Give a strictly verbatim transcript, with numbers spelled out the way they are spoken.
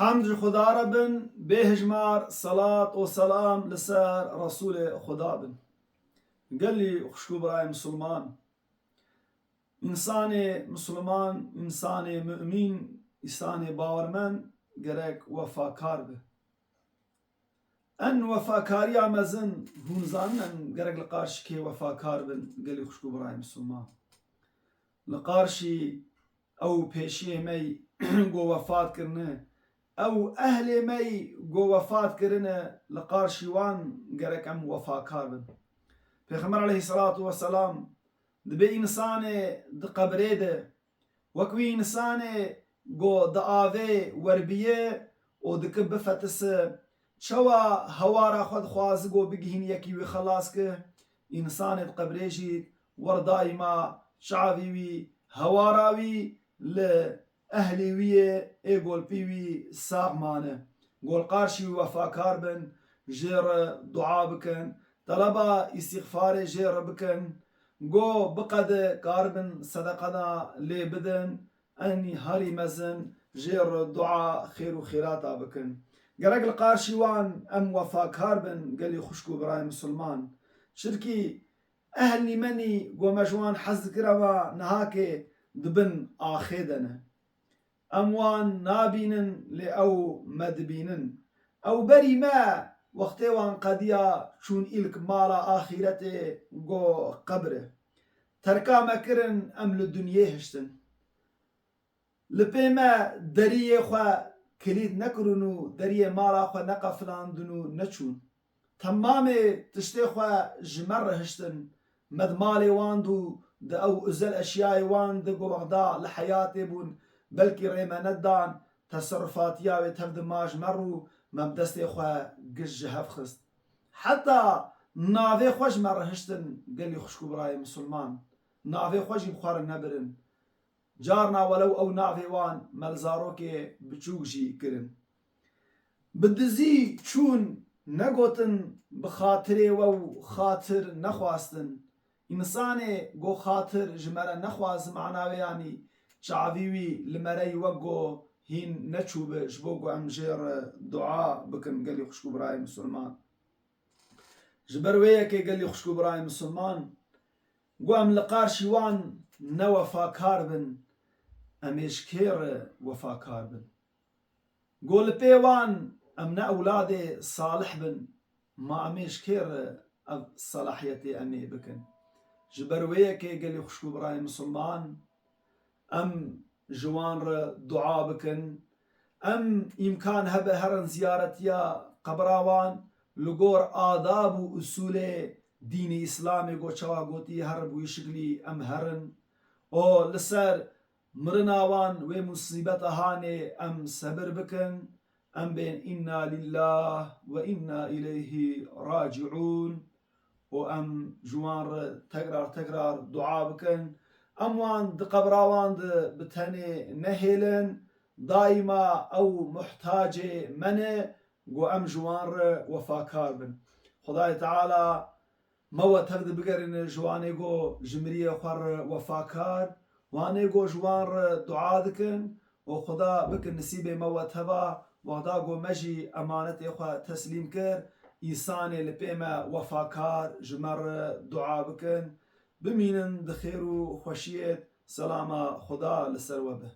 Hemd ji Xuda re bin, bêhijmar selat û selam li ser Resûlê Xuda bin. Gelî xwişk û birayê misilman, însanê misilman, însanê mumîn, însanê bawermend gerek wefakar be. En wefakariya mezin, hûn zanin em gerek li qarşî kê wefakar bin, gelî xwişk û birayê misilman. Li qarşî ew pêşiyê me yî go wefat kirine, ew ehlê me yî go wefat kirine, li qarşî wan gerek em wefakar bin. Pêxember aleyhisselatu vesselam dibê însanê di qebrê de, wek wî însanê go di avê werbiye û dike bifetise, çawa hewara xwe dixwazi go bigihîn yekî wî xelas ke, însanê di qebrê jî wer daîma çavî wî, hewara wî li ehlê wî yê, ê go li pî wî sax mane. Go li qarşî wî wefakar bin, jê re dua bikin, teleba îstîxfarê jê re bikin. Go biqede karibin sedeqana lê bidin, enî herî mezin jê re dua xêr û xêrata bikin. Gerek li qarşî wan em wefakar bin, gelî xwişk û birayê misilman. Çirkî ehlî me nî go me ji wan hez dikir, ema niha kê di bin axê de ne. Em wan nabînin, lê ew me dibînin. Ew berî me wextê wan qediya çûn îlk mala axîretê, go qebr e. Terka me kirin, em li dinyê hiştin. Li pê me deriyê xwe kilît nekirin û deriyê mala xwe neqefilandin û neçûn. Temamê tiştê xwe ji me re hiştin. Me di malê wan de û di ew uzel eşyayê wan de ku wexda li heyatê bûn, belkî rê me nedan, teserufatiya wê tev di ma ji me re û me bi destê xwe giş ji hev xist. Heta navê xwe ji me re hiştin, gelî xwişk û birayê misilman. Navê xwe jî bi xwe re nebirin. Carna welew ew navê wan me li zarokê biçûk jî kirin. Bi dizî çûn, negotin bi xatirê we û xatir nexwastin. Însanê go xatir ji me re nexwaz, mana wê yanî çavî wî li me re yî, wek go hîn neçûbi ji bo ku em jê re dua bikin, gelî xwişk û birayê misilman. Ji ber wê yekê, gelî xwişk û birayê misilman, go em li qarşî wan ne wefakar bin, em ê ji kê re wefakar bin? Go li pê wan em ne ewladê salih bin, ma em ê ji kê re ev selahiyetê em ê bikin? Ji ber wê yekê, gelî xwişk û birayê misilman, em ji wan re dua bikin. Em îmkan hebe herin ziyaretiya qebra wan, li gor adab û usulê dînê Îslamê, go çawa gotî, her bi wî şiklî em herin. Û li ser mirina wan wê musîbeta hanê em sebir bikin, em bên inna lillah ve inna ileyhi raciun û em ji wan re tekrar tekrar dua bikin. Em wan di qebra wan de bi tenê nehêlin, daîma ew muhtacê me ne, go em ji wan re wefakar bin. Xwedayê Teala me we tev de bigerîne ji wanê go ji miriyê xwe re wefakar, wanê go ji wan re dua dikin û Xuda bikin nisîbê me we teva, wexda go me jî emanetê xwe teslîm kir, însanê li pê me wefakar ji me re dua bikin. Bimînin di xêr û xweşiyê, selama Xuda li ser we be.